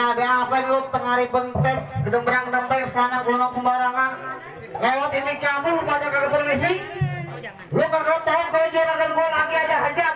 Ya ada apa lu tengah bentek gedembrang dempeng sana kulonok sembarangan. Lewat ini kamu lu pada kagak permisi. Lu kagak tahu kalau juragan gua lagi ada hajat.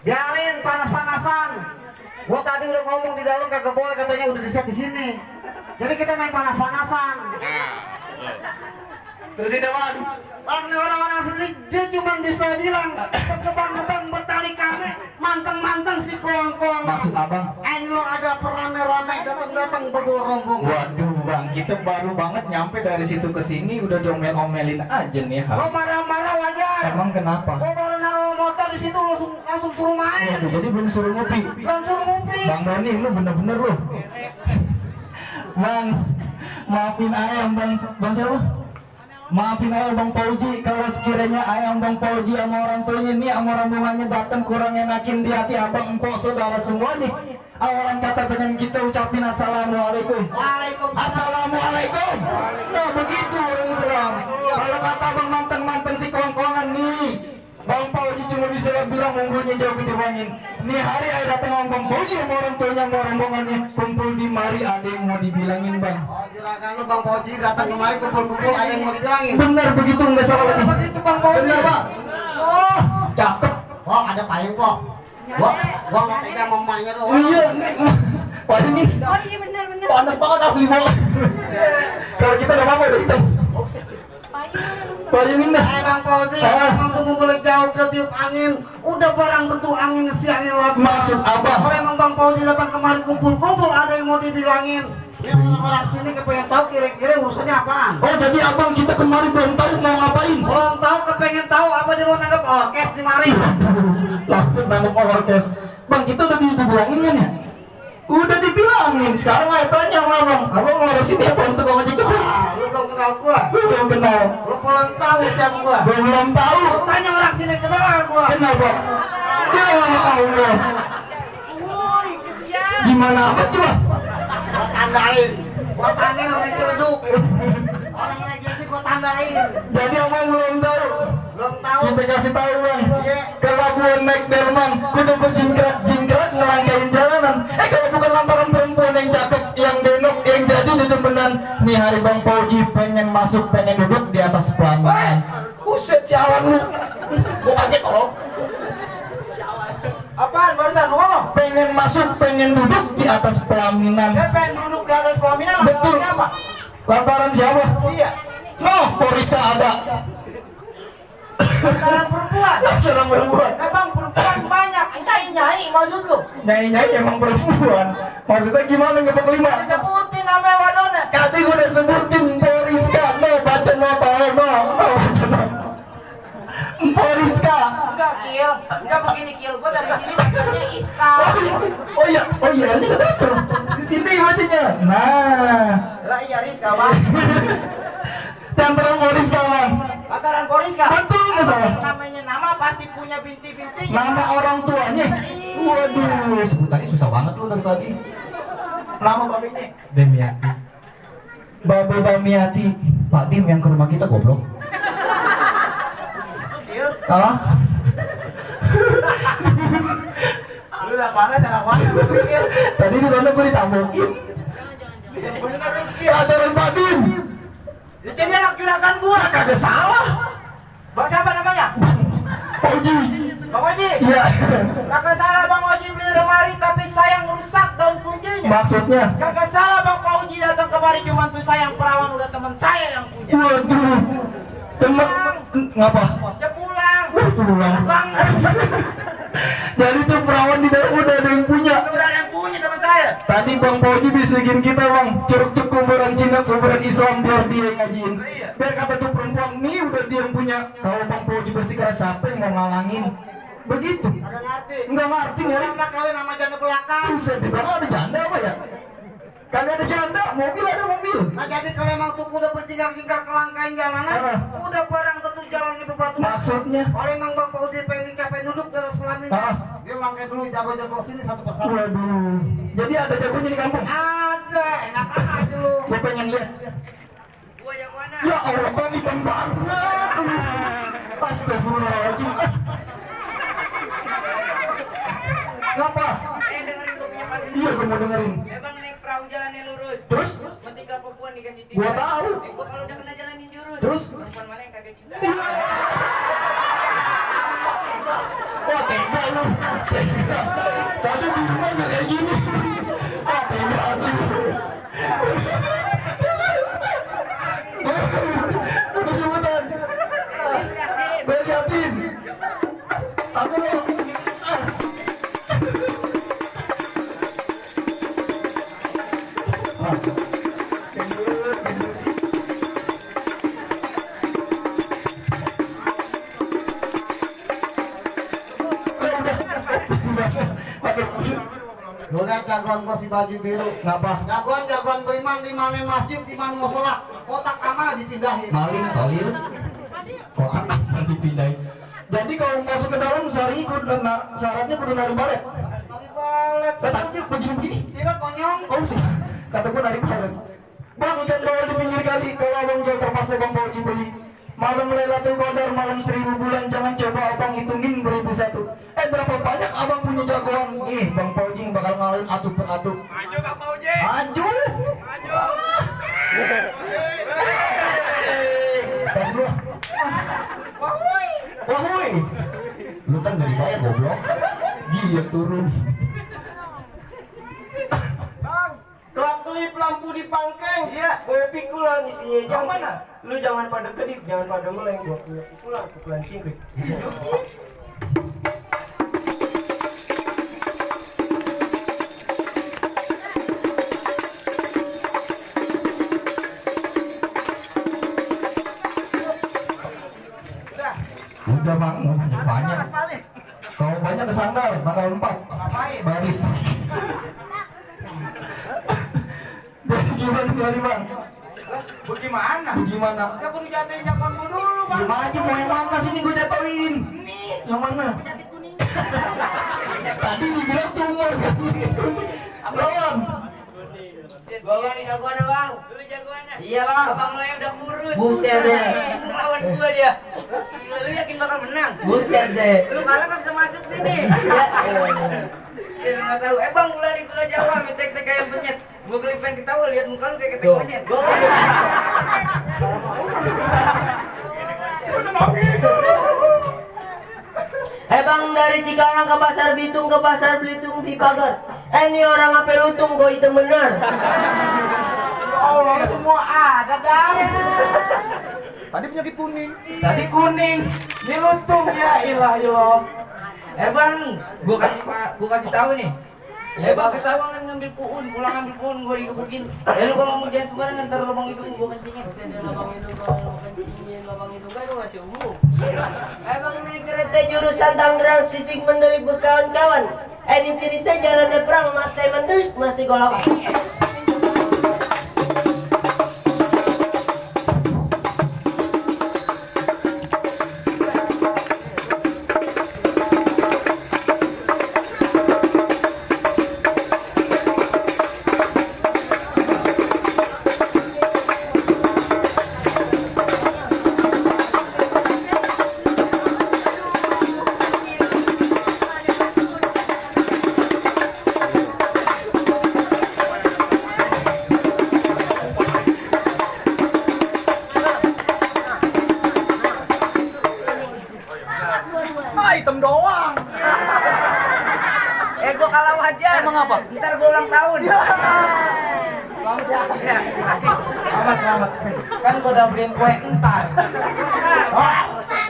Biarin panas-panasan. Gua tadi udah ngomong di dalam kagak boleh katanya udah di set di sini. Jadi kita main panas-panasan. Terus ini Bang. Bang, ini orang-orang sini dia cuma bisa bilang kebang-kebang betali kami manteng-manteng si kongkong. Maksud abang? Lo ada perame-rame datang-datang bergorong-gorong. Waduh Bang, kita baru banget nyampe dari situ ke sini udah diomel-omelin aja nih. Lo marah-marah wajar. Emang kenapa? Lo baru naruh motor di situ langsung suruh main. Waduh, jadi belum suruh ngopi. Belum suruh ngopi. Bang Doni, lu bener-bener lu. Bang, maafin ayam Bang siapa? Maafin ayam Bang Pauji kalau sekiranya ayam Bang Pauji sama orang tuanya nih sama rombongannya datang kurang enakin di hati abang empok saudara semua nih. Awalan kata pengen kita ucapin assalamualaikum. Waalaikumsalam. Assalamualaikum. Nah begitu orang Islam. Kalau kata bang mantan si kongkongan nih, Bang Pauji cuma bisa bilang monggonya jauh diterbangin. Nih hari ada datang sama Bang Pauji sama orang tuanya sama rombongannya kumpul di mari ada yang mau dibilangin Bang. Oh juragan lu Bang Pauji datang kemari kumpul-kumpul ada yang mau dibilangin. Benar begitu nggak salah lagi. Begitu Bang Pauji. Benar Pak. Oh cakep. Oh ada payung kok. Gua nggak tega mau mainnya lu. Iya nih. Wah ini Oh iya benar. panas banget asli Bang. Kalau kita nggak apa-apa udah hitam. Bayangin dah. Bang Pauji, emang tunggu boleh jauh ke tiup angin. Udah barang tentu angin si angin lapar. Maksud abang? Kalau emang Bang Pauji datang kemari kumpul-kumpul ada yang mau dibilangin. Ya orang sini kepengen tahu kira-kira urusannya apaan. Oh jadi abang kita kemarin belum tahu mau ngapain? Belum tahu kepengen tahu apa dia mau nanggap orkes di mari. Langsung nangkep orkes. Bang kita udah dibilangin kan ya? Udah dibilangin. Sekarang ayo tanya sama abang. Abang ngurusin apa untuk ngojek dulu? Lu belum kenal gua. Belum kenal. Lu belum tahu siapa gua. Belum tahu. Lu tanya orang sini kenal gak gua. Kenapa? Ya Allah. Gimana amat coba? Gua tandain orang celeduk. Orang aja sih gua tandain. Jadi abang belum tahu. Belum tahu. Kita kasih tahu bang. Iya. Kelabuan naik delman, kudu berjingkrat-jingkrat ngelangkain jalanan. Kalau bukan lantaran perempuan yang cakep, yang denok, yang jadi di demenan. Nih hari Bang Pauji pengen masuk, pengen duduk di atas pelaminan. Buset sialan lu. Gua kaget oh. Apaan barusan lu ngomong? Pengen masuk, pengen duduk di atas pelaminan. Dia pengen duduk di atas pelaminan. Betul. Apa? Lantaran siapa? Iya. No, Poriska ada. Lantaran perempuan. Lantaran perempuan. Bang perempuan banyak. Nyai maksud lu? Nyai-nyai emang perempuan. Maksudnya gimana nggak kelima? Sebutin namanya wadona. Tadi gue udah sebutin Poriska. No, baca no, baca no. Poriska. Enggak Kil. Enggak begini Kil. Gua dari sini bacanya Iska. Oh iya, ini kata di sini bacanya. Nah, Lah iya Rizka bang. Lantaran Poriska bang. Lantaran Poriska. Betul nggak salah? Namanya nama pasti punya binti-bintinya. Nama orang tuanya. Waduh, sebutannya susah banget lu dari tadi. Nama babenya Demiati. Babe Damiati. Pak Dim yang ke rumah kita goblok. Kil. Hah? Lu udah panas anak panas Kil. Tadi di sana gue ditabokin. Bener Kil. Lantaran Pak Dim. Jadi anak juragan gua. Kagak salah. Bang siapa namanya? Pauji. Bang Oji. Iya. Kagak salah Bang Oji beli lemari tapi sayang rusak daun kuncinya. Maksudnya? Kagak salah Bang Oji datang kemari cuma tuh sayang perawan udah teman saya yang punya. Waduh. Temen ngapa? Ya pulang. Pulang. Pas banget. Jadi tuh perawan di dalam udah ada yang punya. Udah ada yang punya teman saya. Tadi Bang Pauji bisikin kita bang, curug-curug kuburan Cina, kuburan Islam biar dia yang ngajiin. Biar kata tuh perempuan nih udah dia yang punya. Kalau Bang Pauji bersikeras siapa yang mau ngalangin? Begitu. Kagak ngerti. Enggak ngerti nyari. Karena kalian nama janda belakang. Buset, di belakang ada janda apa ya? Kagak ada janda, mobil ada mobil. Nah jadi kalau emang tuh udah berjingkar-jingkar kelangkain jalanan, udah barang tentu jalannya bebatu. Maksudnya? Kalau emang Bang Pauji pengen nikah, pengen duduk dalam pelaminan, dia langkain dulu jago-jago sini satu persatu. Waduh. Jadi ada jagonya di kampung. Ada, enak aja lu. Gue pengen lihat. Gua yang mana? Ya Allah, Bang ikan banget. Astagfirullahaladzim. Ngapa? Dengerin gua punya pantun. Iya, gue mau dengerin. Bang dikasih tinta. Gua tahu. Gua kalau udah kena jalanin jurus. Terus? Perempuan mana yang kagak cinta? Wah tega lu. Tega. Tadi di rumah nggak kayak gini. Wah tega asli. Udah sebutan. Gue liatin. Aku mau. Lu lihat jagoan gua si baju biru. Ngapa? Jagoan beriman di mana masjid, di mana musola. Kotak amal dipindahin. Maling kali ya. Kok ada dipindahin. Jadi kalau masuk ke dalam syaratnya kudu nari balet. Tapi balet. Katanya begini-begini. Tidak konyong. Oh sih, kataku nari balet. Bang ikan bawal di pinggir kali. Kalau abang jual terpaksa bang bawa beli. Malam Lailatul Qadar, malam 1000 bulan, jangan coba abang hitungin 1001. Berapa banyak abang punya jagoan? Nih, Bang Paujing bakal ngalahin atu per atu. Maju Kang Paujing. Maju. Maju. Pas lu. Wah, woi. Lu kan nggak dibayar goblok. Dia turun. Bang, klip lampu di pangkeng. Iya. Gue pikulan isinya. Yang mana? Lu jangan pada kedip, jangan pada meleng. Gua punya pikulan cingkrik. Udah bang, banyak. Kalau banyak ke sanggar, tanggal 4. Ngapain? Baris. Jadi gimana nih bang? Bagaimana? Gimana? Ya kudu jatuhin jagoan gua dulu, Bang. Gimana aja mau yang mana sini gue jatuhin? Ini Yang mana? penyakit kuning. Tadi dibilang tumor. Lawan. Gua nih jagoannya, Bang. Lu jagoannya? Iya, Bang. Abang lo udah kurus. Buset deh. Lawan gua dia. Gila, lu yakin bakal menang? Buset deh. Lu kalah nggak bisa masuk nih nih. Saya nggak tahu. Bang, gula di gula Jawa, tek-tek kayak penyet. Gua kelipan ketawa lihat muka lu kayak ketek penyet. Bang, dari Cikarang ke Pasar Bitung ke Pasar Belitung di pagar. Ini orang apa lutung kok itu benar. Allah semua ada dah. Tadi penyakit kuning. Tadi kuning. Ini lutung ya ilah ilah. Bang, gua kasih tahu nih. Bang ke sawah kan ngambil puun, pulang ngambil puun gua dikebukin. Lu kalau mau jangan sembarangan taruh lubang itu gua kencingin. Lubang itu gua kencingin, lubang itu kan gua masih umum. Bang, naik kereta jurusan Tangerang Siting mendelik berkawan-kawan. Ini cerita jalannya perang mata mendelik masih golok. Item doang. Gua kalah wajar. Emang apa? Ntar gua ulang tahun. Iya, kasih. Selamat. Kan gua udah beliin kue entar. Oh,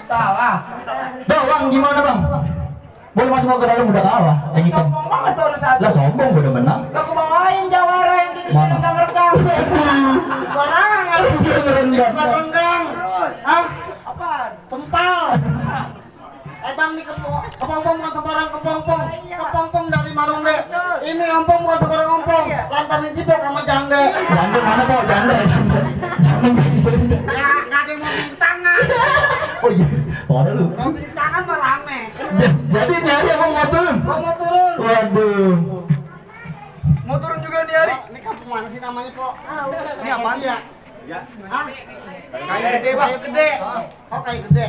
salah. Bang, gimana bang? Boleh masuk ke dalam udah kalah. Yang hitam. Sombong banget baru satu. Lah sombong gue udah menang. Gak aku bawain jawara yang di Mana? rekam. Barang harus Rendang. rendang. Ah, Apaan? tempal. Bang nih kepompong bukan sembarang kepompong. Kepompong dari Marunde. Ini ompong bukan sembarang ompong. Lantar dicipok sama jande. Janda mana po? Janda. Jangan gitu. Ya, nggak ada yang mau cuci tangan. Oh iya. Ada lu. Kalau cuci tangan mah rame. Jadi ini hari emang mau turun. Gua mau turun. Waduh. Mau turun juga nih hari. Ini kampung mana sih namanya, Po? Ini apaan sih? Ya. Hah? Kayu gede, Bang. Kayu gede. Oh, kayu gede.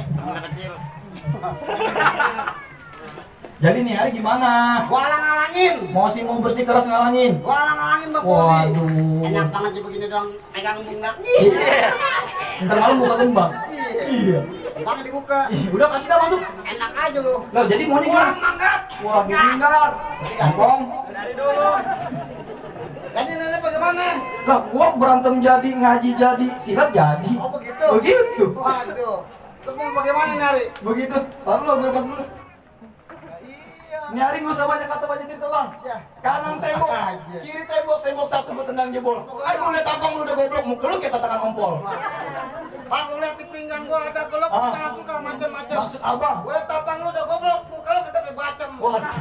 Jadi nih hari gimana? Gua alang-alangin. Mau bersih keras ngalangin. Gua alang-alangin Bang Poli. Waduh. Enak banget sih begini doang pegang bunga. Ntar malam buka kembang. Iya. Kembangnya dibuka. Udah kasih dah masuk. Enak aja lu. Loh jadi mau nih Kurang gimana? manggat. Wah minggat. Bang. Dari dulu. Jadi nenek bagaimana? Lah gua berantem jadi, ngaji jadi, silat jadi. Oh begitu. Begitu. Waduh. Terus mau bagaimana nyari? Begitu. Taruh lo gue pas dulu. Ini hari gak usah banyak kata banyak cerita bang. Ya. Kanan tembok, Aja. kiri tembok satu gue tendang jebol. Gue liat tampang lu udah goblok, muka lu kayak tatakan ompol. Bang, lu lihat di pinggang gua ada golok, Ah. jangan suka macam-macam. Maksud abang? Gua liat tampang lu udah goblok, muka lu kita bacem. Waduh,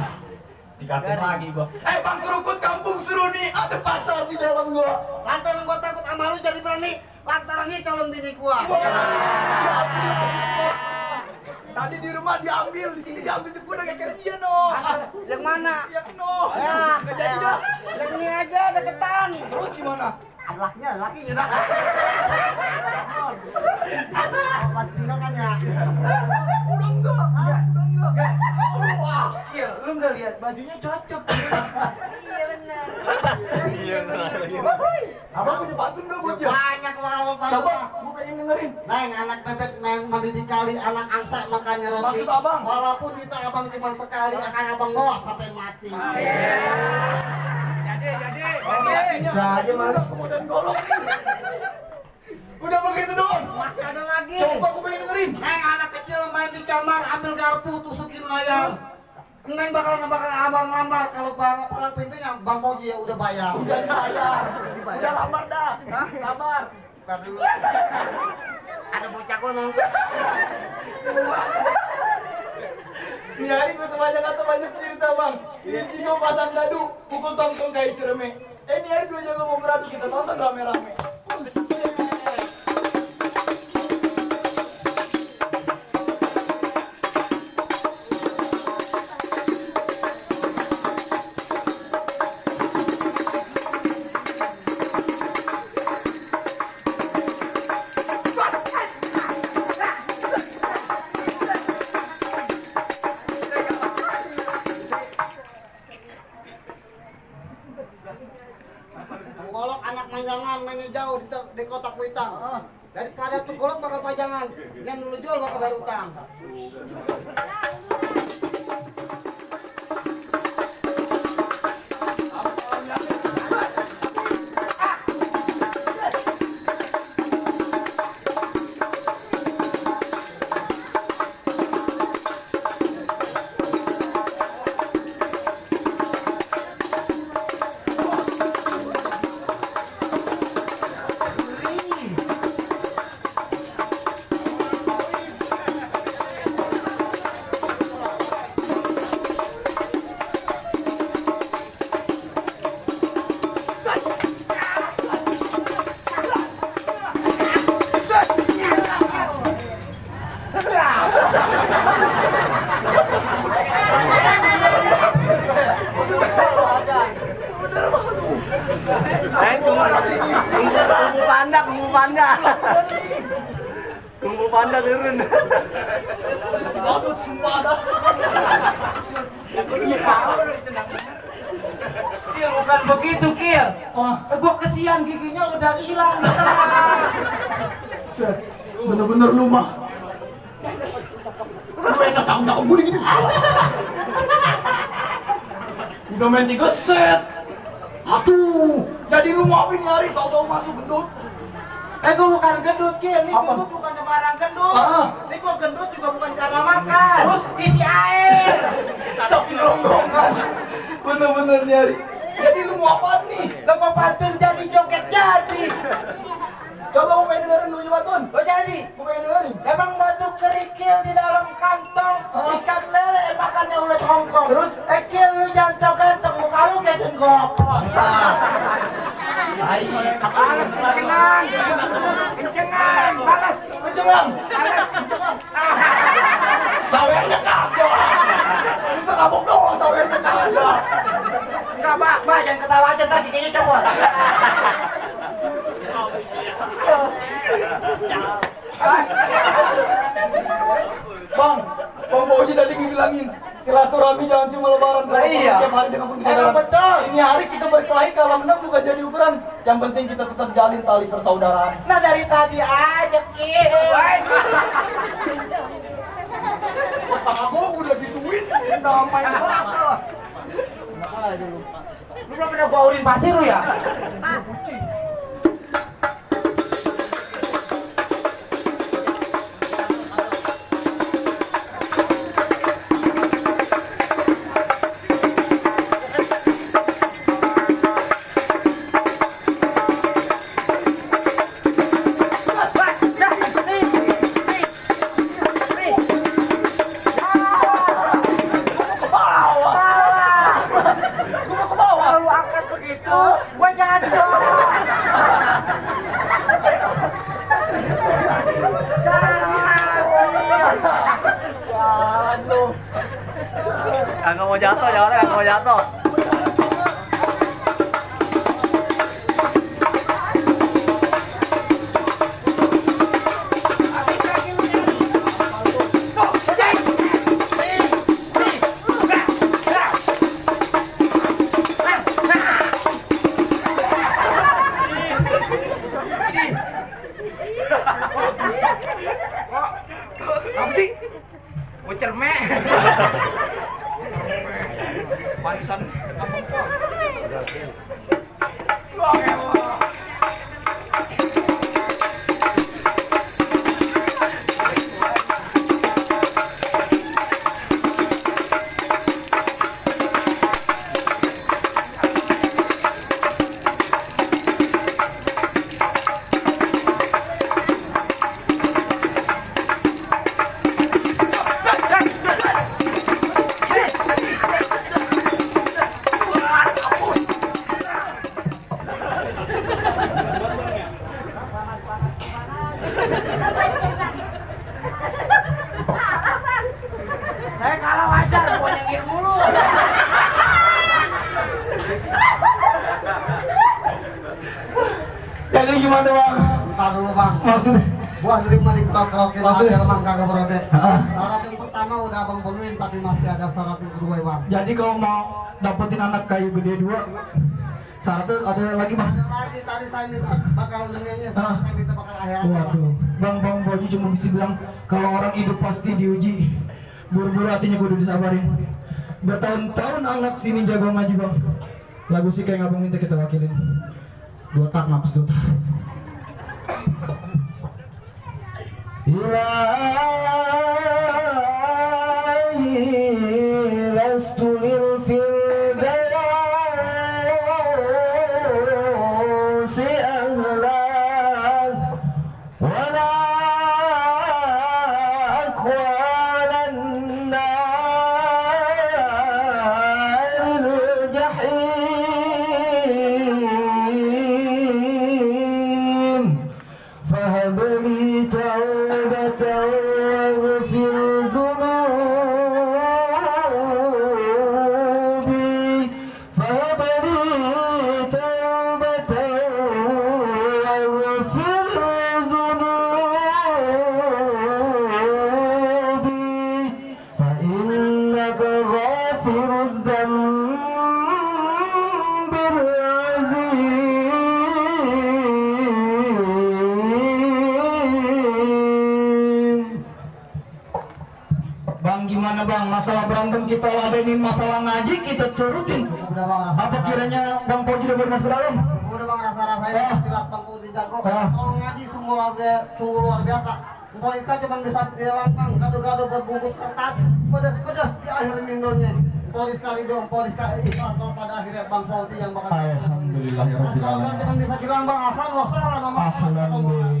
dikatain lagi gua. Bang kerukut kampung seru nih, ada pasar di dalam gua. Lantaran gua takut sama lu jadi berani, lantaran ini calon bini gua. Tadi di rumah diambil, di sini diambil tuh udah kayak kerja no. Yang mana? Yang no. Ya, Nggak jadi dah. yang ini aja deketan. Terus gimana? Ada lakinya dah. Pasti enggak kan ya? Udah enggak. Udah enggak. Wah, iya, lu nggak lihat bajunya cocok. Abang punya pantun dong buat ya? Banyak kalau Coba, gua pengen dengerin. Neng, anak bebek neng mandi di kali, anak angsa makannya roti. Maksud abang? Walaupun kita abang cuma sekali, akan abang bawa sampai mati. Bisa aja malu. Kemudian golok. Udah begitu doang. Masih ada lagi. Coba gua pengen dengerin. Neng, anak kecil main di kamar, ambil garpu, tusukin layar. Neng bakal abang lambar kalau kalau pintunya Bang Poji ya udah bayar. Udah dibayar. Udah lamar dah. Hah? Lamar. Ntar dulu. Ada bocah gua nonton. Ini hari gue sebanyak kata banyak cerita bang. Ini Cino pasang dadu, pukul tongkong kayak cereme. Ini hari dua jago mau beradu, kita tonton rame-rame. Golok anak manjangan mainnya jauh di kota Kuitang. Daripada tuh golok bakal pajangan, yang dulu jual bakal bayar utang. Kungfu panda, kungfu panda. Kungfu panda turun. Badut sumpah dah. Kil, bukan begitu, Kil. Gua kesian giginya udah hilang di tengah. Set, bener-bener lu mah. Lu enak tahun-tahun gue gini. Udah main 3 set. Aduh, jadi lu mau nih hari tahu-tahu masuk gendut. Gua bukan gendut, Kil. Ini Apa? gendut bukan sembarang gendut. Ah. Ini gua gendut juga bukan karena makan. Terus? isi air. Saking ronggongan. Bener-bener nyari. Jadi lu mau apa nih? Lo gua pantun jadi joget jadi. Coba gue pengen dengerin lu Batun. Lo jadi. Gue pengen dengerin. Emang batu kerikil di dalam kantong, ikan lele makannya ulet Hongkong. Terus? Kil lu jangan ganteng, muka lu kayak senggok. Bangsa. Kencengan, kencengan, balas. Kencengan. Sawernya kagak. Itu kabuk doang, sawernya kagak. Enggak, Pak, jangan ketawa aja, ntar giginya copot. Bang Boji tadi ngebilangin Silaturahmi jangan cuma lebaran Lah iya. tiap hari dengan Emang persaudaraan. betul. Ini hari kita berkelahi kalah menang bukan jadi ukuran. Yang penting kita tetap jalin tali persaudaraan. Nah dari tadi aja Ki. Aku udah gituin, damai banget. Lu belum pernah gua urin pasir lu ya? Kalau lu angkat begitu, gua jatuh. Jalan lu. Kagak mau jatuh ya orang, kagak mau jatuh. Apa sih? Bocor me. Panisan apa kok? Saya kalah wajar, gua nyengir mulu. Jadi gimana bang? Bentar dulu bang. Maksudnya? Buah lima di kerokin Maksudnya? aja emang kagak berode. Heeh. Syarat yang pertama udah abang penuhin tapi masih ada syarat yang kedua bang. Jadi kalau mau dapetin anak kayu gede 2, syaratnya ada lagi bang? Ada lagi tadi saya minta bakal dengannya, saya minta bakal akhirat bang. Waduh, bang Boji cuma bisa bilang kalau orang hidup pasti diuji. Buru-buru hatinya gue udah disabarin. Bertahun-tahun anak sini jago ngaji bang. Lagu sih kayak ngabang minta kita wakilin. 2 tak napas 2 tak. Ilahi lastu lil firdausi ahlan wala akwanan naril jahim fahab li taubatan waghfir dhunubi fahab li taubatan waghfir dhunubi fa innaka ghafirudz dzambil azim. Bang gimana bang, masalah berantem kita ladenin, masalah ngaji kita turutin. Udah bang, Apa kiranya Bang Poji udah bermasuk ke dalam? udah bang rasa-rasanya silat bang putih jago. Kalau ngaji semua luar biasa. Engkau itu cuma bisa bilang bang, gado-gado berbungkus kertas, pedas-pedas di akhir mindonya. Polis kali dong, polis kali ikhlas kalau pada akhirnya bang Putih yang bakal. Alhamdulillah ya Rabbil alamin. Cuma bisa bilang bang, ahlan wa sahlan, Alhamdulillah.